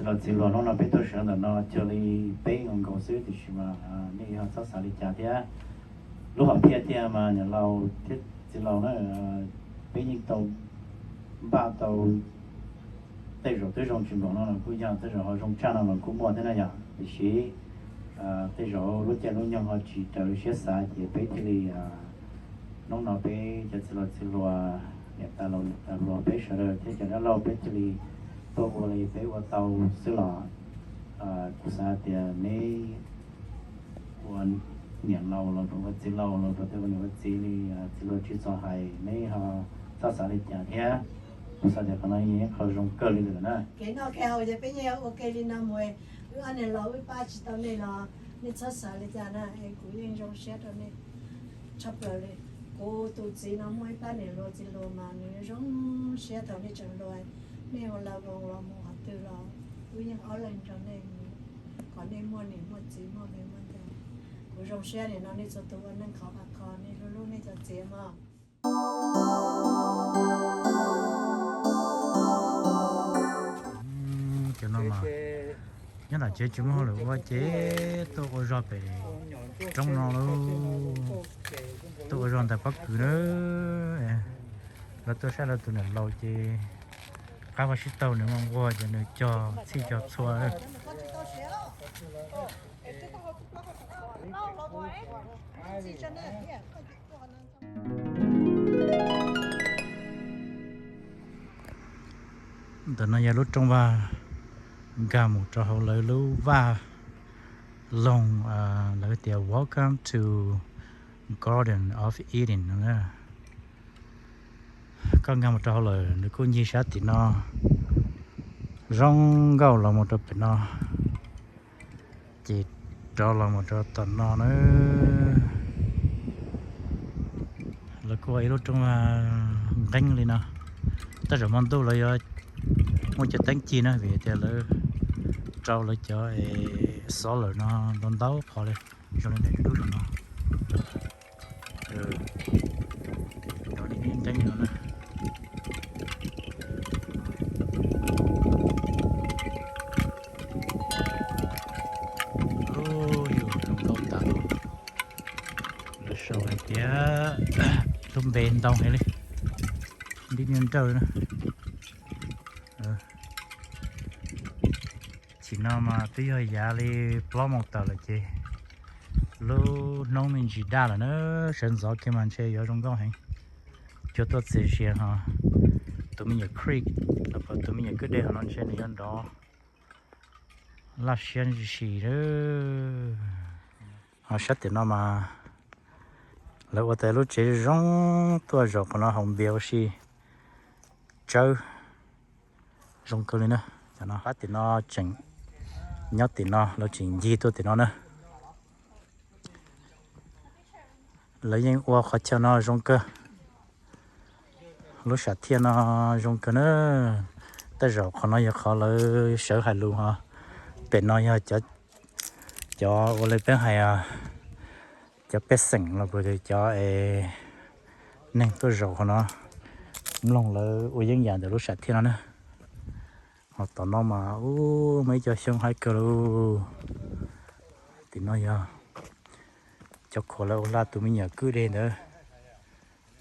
Txiv hluas, hnub no peb tuaj sawv ntawm no cuag li peb nkaus nkaus xwb, tiam sis mas nej ho txhob xav li cas thiab. Lub hom phiaj tiag mas niam laus thiab txiv laus na, peb yeej tau npaj tau tej zaum twb zoo tsis npaum no los kuj yog, tej zaum ho zoo tshaj no los kuj muaj thiab na yom. Tiam sis tej zaum lub caij lub nyoog ho tsis raws li siab xav ces peb thiaj li, hnub no peb cov txiv laus txiv hluas, niam tais laus niam tais hluas, peb sawv daws thiab cov dab laug peb thiaj li tuaj ua li peb ua tau xwb los kuv xav tias neb ua niam laus los ua txiv laus los ua niam ua txiv li txiv hluas tsis txhob hais, neb ho txhob xav li cas thiab. Kuv xav tias qhov no yeej qhov zoo kawg li lawm na. Kev noj kev haus ces peb yeej ua ke li no mus, wb ob niam laus wb pab tsis tau nej los nej txhob xav li cas na, es kuv yeej zoo siab rau nej tshaj plaws li. Kuv tus txiv no muaj ib pab niam hluas txiv hluas mas nws zoo siab thaum nej tseem hluas, nej ua la voos los mus qhov twg los wb yeej ob leeg nrog nej, kom nej muaj niam muaj txiv muaj viv muaj ncaus. Kuv zoo siab nim no nej txhua tus ua neej khov kho, nej hlub hlub nej cov txiv mog. Cov no mas nyob nram tsev tsis muaj hauj lwm ua ces tuaj ua zog pem roob no lauj. Tuaj ua zog ntawm pob kws na. Lawv tuaj saib lawv tus niam laus ces qab vaj sib taug, nws muaj nquag ces nws cog txhij cog txhua. Ntawm no yog lub rooj vag nkag mus rau hauv lawv lub vaj loog, lawv tias Welcome to Garden of Eden no na. Koj nkag mus rau hauv lawm nws kuj ncig sab tim no zoo nkauj los mus rau pem no, ces rov los mus rau tom no na. Lawv kuj ua ib lub rooj vag nqeeb li no. Tej zaum hmo ntuj lawv yuav muaj cov teeb ci na, vim tias lawv rau lawv cov solar no ntau ntau qhov li, zoo li daim dub dub no. Nqeeb no na. Yus zoo nkauj tas los, lawv sau hais tias lub npe ntau heev li, nti niag nrawj na. Chim no mas twb yog yav li plaub moos tawm lawm ces lub hnub me ntsis daj lawm na, sawv ntxov kiag mas ntshe yuav zoo nkauj heev. Cuag tuaj txias zias ho tus me nyuam creek los puas tus me nyuam kwj deg ho no ntshe nws yuav nrov laj siab ntsis si. Ho sab tim no mas lawv ua tau lub tsev zoo, tuaj zaum qhov no haus npias ua si, tsawb zoo kawg li na. Pab tim no tseem nyob tim no, lawv tseem ncig tuaj tim no na. Lawv yeej ua qhov chaw no zoo kawg. Lub sam thiaj no zoo kawg na. Tej zaum qhov no yog qhov lawv sawv hais lus ho. Pem no yog cov ua li peb hais, cov pej xeem los puas cov neeg tuaj zaum qhov no mloog lawv ua yeeb yam ntawm lub sam thiaj no na. Ho tom no mas ub, muaj ib co xyoob haib kawg lauj. Tim no yog cov khuam lawv ua hla tus me nyuam kwj deg ntawd,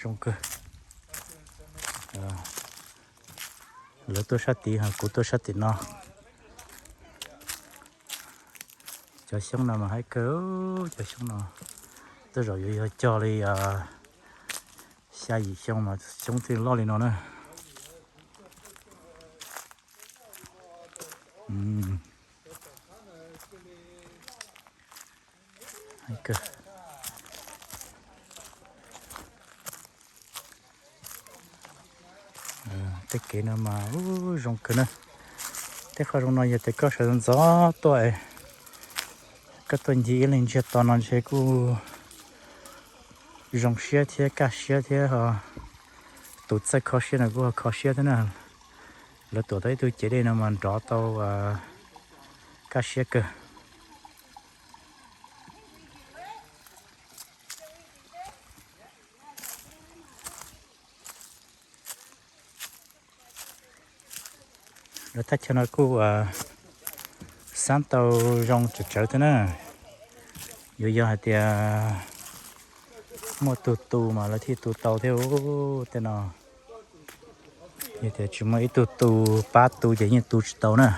zoo kawg. Lawv tuaj sab tid ho kuv tuaj sab tim no. Cov xyoob no mas haib kawg, cov xyoob no tej zaum yuav yog cog li xya yim xyoo mas xyoob thiaj loj li no na. Tej kev no mas ub zoo kawg na. Tej qhov zoo no yog tias koj sawv ntxov tuaj, koj tuaj ncig ib leeg ntsiag to no ntshe kuj zoo siab thiab kaj siab thiab ho. Tus txawj kho siab no kuj ho kho siab thiab na. Lawv tuam tau ib tug cev dej no mas nrov tau kaj siab kawg. Lawv thaj chaw no kuj Xab tau zoo tsawv tsawv thiab na. Yuav yog hais tias muaj tug tu mas lawv thiaj tu tau thiab. Tej no yog tias tsis muaj ib tug tu pab tu ces yeej tu tsis tau na.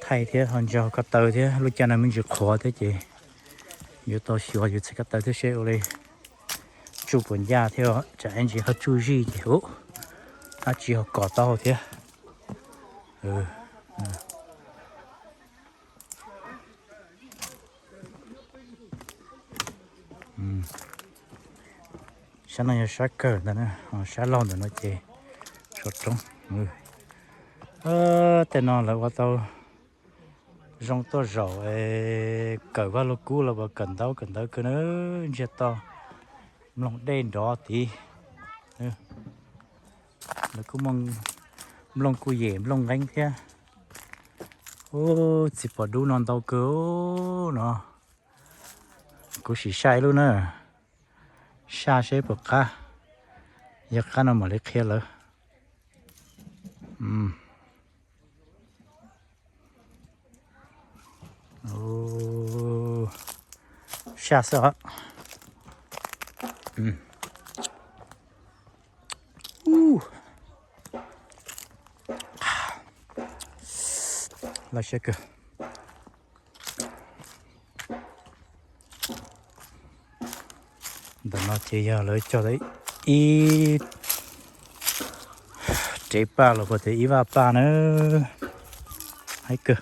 Thaij thiab ho ntsia ko taw thiab, lub caij no me ntsis qhuav thiab ces yuav tau xyuas yus txhais ko taw thiab seb ua li tsuj puas ncaj thiab, tsam ib ntsis ho tsuj zij ces ub, dab tsi ho kos taub hau thiab. Sab no yog sab kawg ntawd na, ho sab laug ntawm no ces saum roob. Tej no lawv ua tau zoo tuaj zaum es kawm Vaj Lug Kub los puas kawm ntaub kawm ntawv kawg na, ntsiag to mloog dej nrov tid. Lawv kuj muaj nplooj kuj yem nplooj nqeeb thiab. Ub, txiv pom dub no ntau kawg no. Kuv sim saib ib lub na, saj seb puas qab, yog qab no mam li qhia lawv. Saj xwb os. Laj siab kawg. Ntawm no ces yog lawv cog tau ib rev paj los puas tias ib vaj paj na. Haib kawg.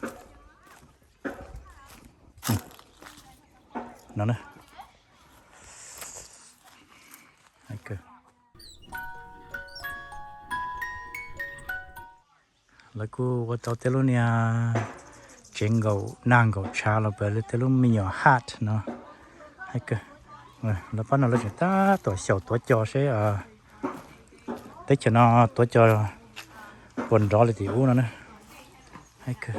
No na. Haib kawg. Lawv kuj ua tau tej lub niag tsev nkaum nag nkaum tshav los puas tej lub me nyuam hat no. Haib kawg. Lawv pab no lawv tseem tab tom xyaum tuav cos seb teb chaws no tuav cos puas nrov li tim ub no na. Haib kawg.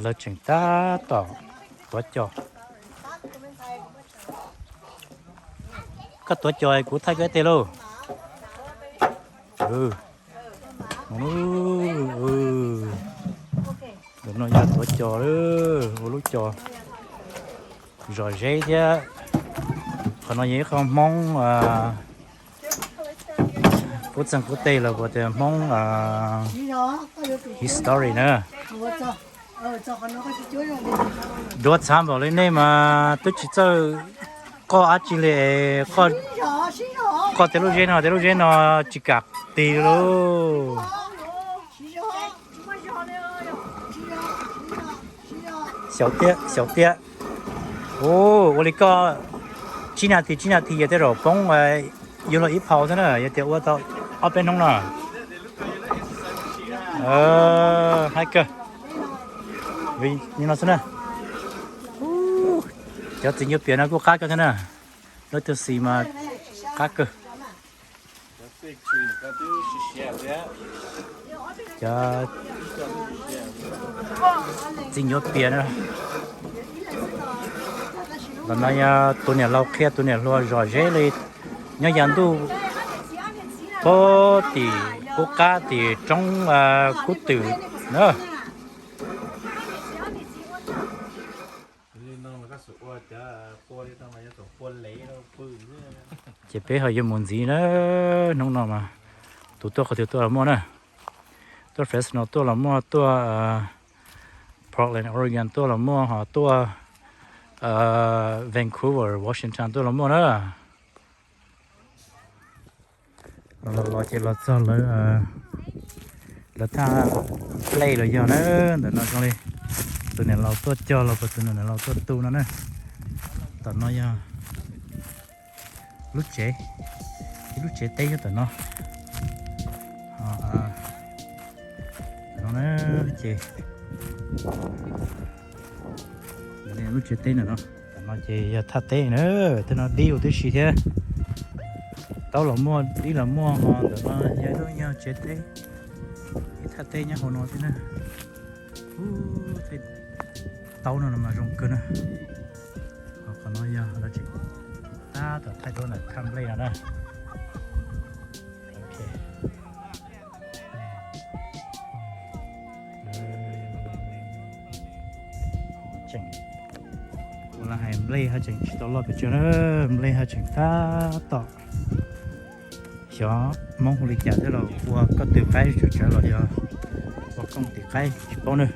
Lawv tseem tab tom tuav cos. Koj tuav cos kuv thaij koj ib teg lauj. Ntawm no yog tuav cos, ua lub cos zom zeb thiab. Qhov no yog ib qho Hmoob qub txeeg qub teg los puas tias Hmoob history na. Duav txhav npaum li nej mas twb tsis txawj qoj dab tsi li, qoj tej lub zeb no, tej lub zeb no tsis kam tig lauj. Xyaum tiag, xyaum tiag. Ua li koj tsib nas this, tsib nas this yog tej zaum poob yuav luag ib phau xwb na, yog tias ua tau ob peb hnub no. Haib kawg. Li no xwb na. Cov txiv ncuav pias no kuj qab kawg thiab na. Lawv tus xis mas qab kawg. Cov txiv ncuav pias na. Ntawm no yog tus niam laus qhia tus niam hluas zom zeb li nyob yav ntuj puag tim qub qab tim roob Kub Twm na. Ces peb ho yuav mus ntxiv na, hnub no mas tus tuaj qhov twg tuaj los muaj na. Tuaj Fresno tuaj los muaj, tuaj Portland, Oregon tuaj los muaj, ho tuaj Vancouver, Washington tuaj los muaj na. Los los los ces los txog lawv, lawv thaj plej los yog na, ntawm no zoo li tus niam laus tuaj cog los puas tus niam laus tuaj tu no na. Tom no yog lub tsev, ib lub tsev teb nyob tom no. No na, ces lub tsev teb ntawm no, tom no ces yog thaj teb na, tej no dib huv tib si thiab. Taub los muaj, dib los muaj, ho ntawm no yog lub nyuag tsev teb, ib thaj teb nyob hauv no thiab na. Ub, tej taub no mas zoo kawg na. Ho qhov no yog lawv tseem tab tom thaij duab ntawm thaj nplej no na. Ok. Tseem ua lawv hais nplej ho tseem tsis tau loj pes tsawg na, nplej ho tseem tab tom. Xyov Hmoob hu li cas thiab los ua koj tw qaib tsuas tsawv los yog ua kooj tim qaib tsis paub na.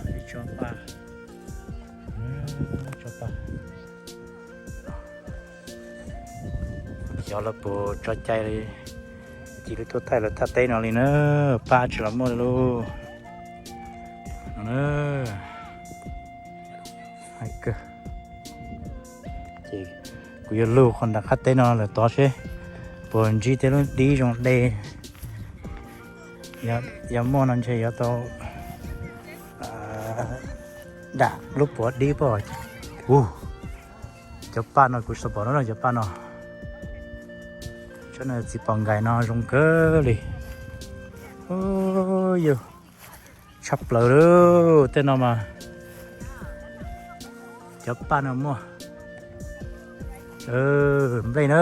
Ib tsob paj, tsob paj. Xyov lawv puas tso cai li, cia li tuaj thaij lawv thaj teb no li na, paj tsis los muaj li lauj. No na, hais kawg. Ces kuv yuav lug qhov nram qab teb no lawm tod seb puas ntsib tej lub dib zoo de. Yog muaj no ntshe yuav tau dam lub puav dib pob. Ub, cov paj no kuv tsis tau pom no, cov paj no. Tsob no txiv pom nkais no zoo kawg li. Ub, yog tshaj plaws li tej no mas. Cov paj no muaj nplej na.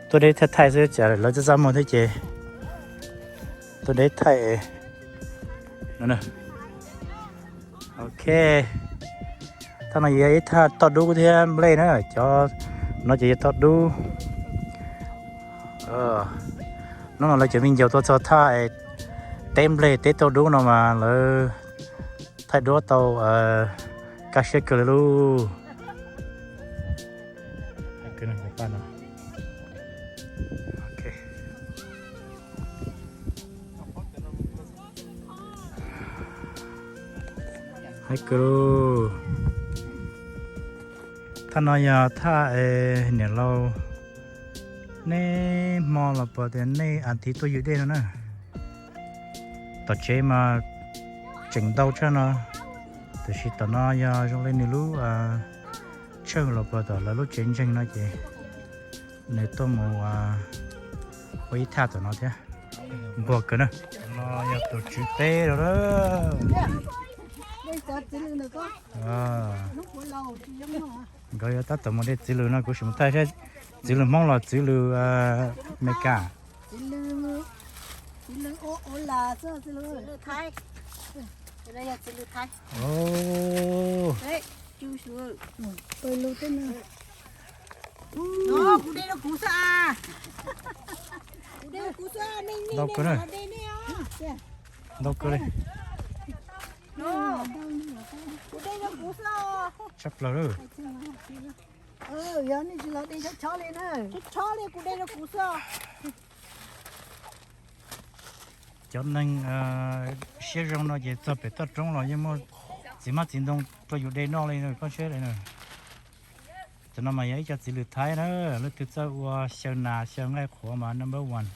Tuaj deb thaij thaij xwb, cas lawv txaj txaj muag thiab ces tuaj deb thaij. Ok, thaj no yog ib thaj toj dub thiab nplej na, cov no ces yog toj dub. Hnub no lawv cov me nyuam tuaj txog thaj teb nplej teb toj dub no mas lawv thaij duab tau kaj siab kawg li lauj. Hais kawg lauj. Thaj no yog thaj es niam laus nej hmo los puas tias nej a tiv tuaj yws dej no na. Tom tsev mas tseem ntau tshaj no, tiam sis tom no yog zoo li nws lub tsheej los puas tom lawv lub tsev ntseeg no ces nws tuaj mus ua ib thaj tom no thiab. Nquag kawg na. No yog tus tswv teb rau na. Nkawd yuav tab tom mus de txiv lws no, kuv sim mus thaij saib txiv lws Hmoob los txiv lws Amelikas. Ntau kawg li. Tshaj plaws lawm. Cov neeg siab zoo no ces txog pem toj roob los yeej muaj txiv hmab txiv ntoo rau yus de noj li no koj saib li na. Cov no mas yog ib co txiv lws Thaib na, leej twg txawj ua xyaw nas xyaw nqaij qhuav mas number one.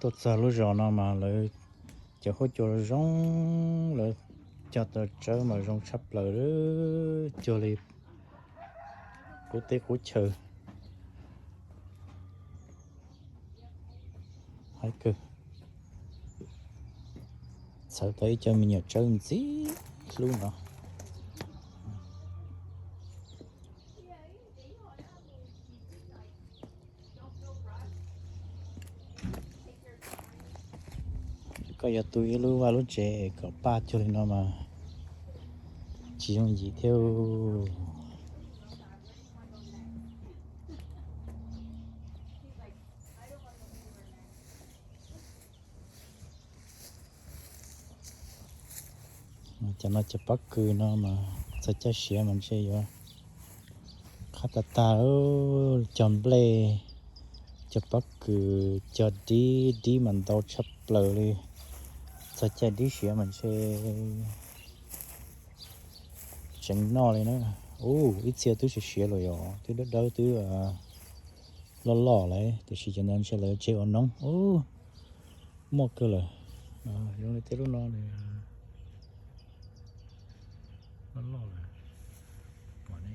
Tuaj txog lub zos no mas lawv cov huab cua zoo, lawv cog taws tsawb mas zoo tshaj plaws, cuag li qub teb qub chaw. Hais kawg, txhawv tau ib co me nyuam tsawb ntxim hlub no. Koj yuav tu ib lub vaj lub tsev es kom paj cuag li no mas tsis yooj yim thiab. Cov no cov pob kws no mas txog caij siav mas ntshe yuav qab tag tag, cog nplej, cog pob kws, cog dib, dib mas ntau tshaj plaws li. Txog caij dib siav mas ntshe tseem noj li na. Ub, ib txhia twb siav siav lawm yom, twb dawb dawb twb loj loj lawm, tiam sis cov ntawd ntshe lawv tseg ua noob. Ub, muaj kawg lawm. Zoo li tej lub no loj loj lawm. Pom ne.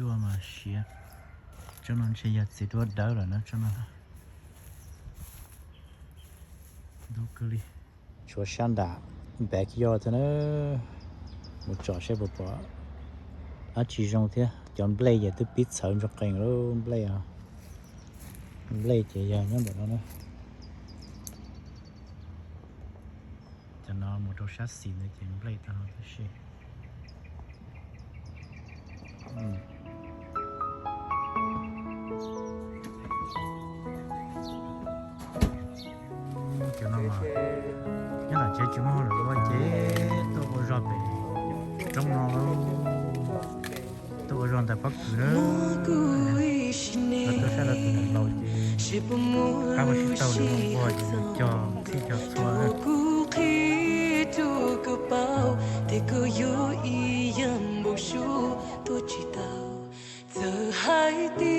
Ua mas siav, tsob no ntshe yog txiv duab dawb lawm na tsob no. Ntub kawg li. Tshuav sab nram backyard thiab na, mus tsom saib puas pom dab tsi zoo thiab. Cov nplej ces twb pib txhawv ntsuag qees lub nplej os. Nplej ces yog nyob ntawm no na. Cov no mus rau sab xis ntawd ces nplej tag no tib si. Cov no mas nyob tom tsev tsis muaj hauj lwm ua ces tuaj ua zog pem roob no, tuaj ua zog ntawm pob kws na. Los tuaj saib los tus niam laus ces qab ua sib tau nws ua npua ces nws cog txhij cog txhua na. Kuv qhib rau koj paub tias koj yuav ib yam npaum suab tuaj tsis tau. Txawm hais tias